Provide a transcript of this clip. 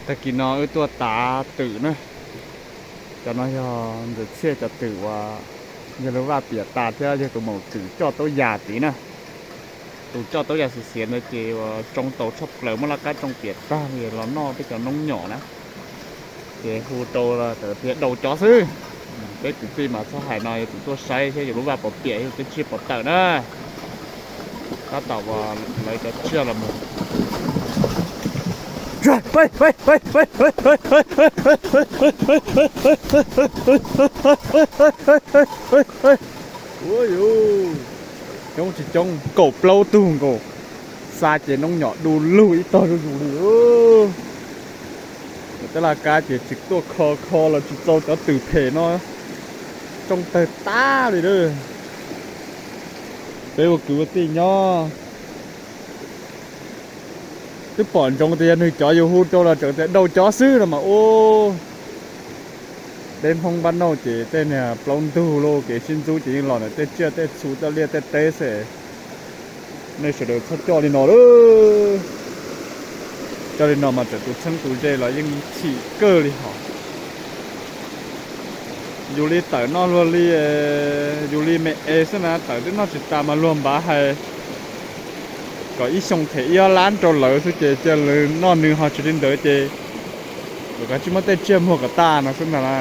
Tag kis no wb tuaj tav twm na. Cov no yog ntxawm Txhiaj cov twm uas yawg Lub Vaj piam tas thiab yog tus maum twm coj taub yas tid na. Tus coj taub yas xiav xiav ntawd ces uas tsoo tau tshaj plaws, muab laj kab tsoo piam tag li los noj peb cov noob nyom na. Ces hu rau tawm tias daus cov xwb. Peb kwv tij mas txhob hais no, yog tus tuaj saib thiab yawg Lub Vaj pom piam yog tej tsiaj pov tawm na. Tab tom uas lawv cov tsiaj los mus. Coob tsis coob, kaum plaub tug nkaus. Xa ces noob nyom du lug ib tog zuj zus li. Tej laj kab ces tsis tuaj kho kho los tsis txaus cov twm phem no. Tsoo tawg tag li lawm. Peb ua kwv ua tij nyob twb pom ntsoov tias yog nws cov yus hu rau los tseem tias daus cov xwb no mas ub. Peb Hmoob npab nauj ces tej niag plaub ntug lub kev sib ntxub ces yeej los ntawm tej tsiaj tej txhu tej liaj tej teb xwb. Nej sawv daws txhob coj li no lawm. Coj li no mas txawm tus txheeb tus ze los yeej chim kawg li hos. Yus li tawm noj luag li, yus li me es xwb na, tawm twb noj tsis tas mas luag npav hais kom ib xyoo them ib ob lab rau lawv xwb ces cia lawv noj nws ho tsis li ntawd ces kom kav tsij muab tej tsiaj muag kom tag no xwb ntag na.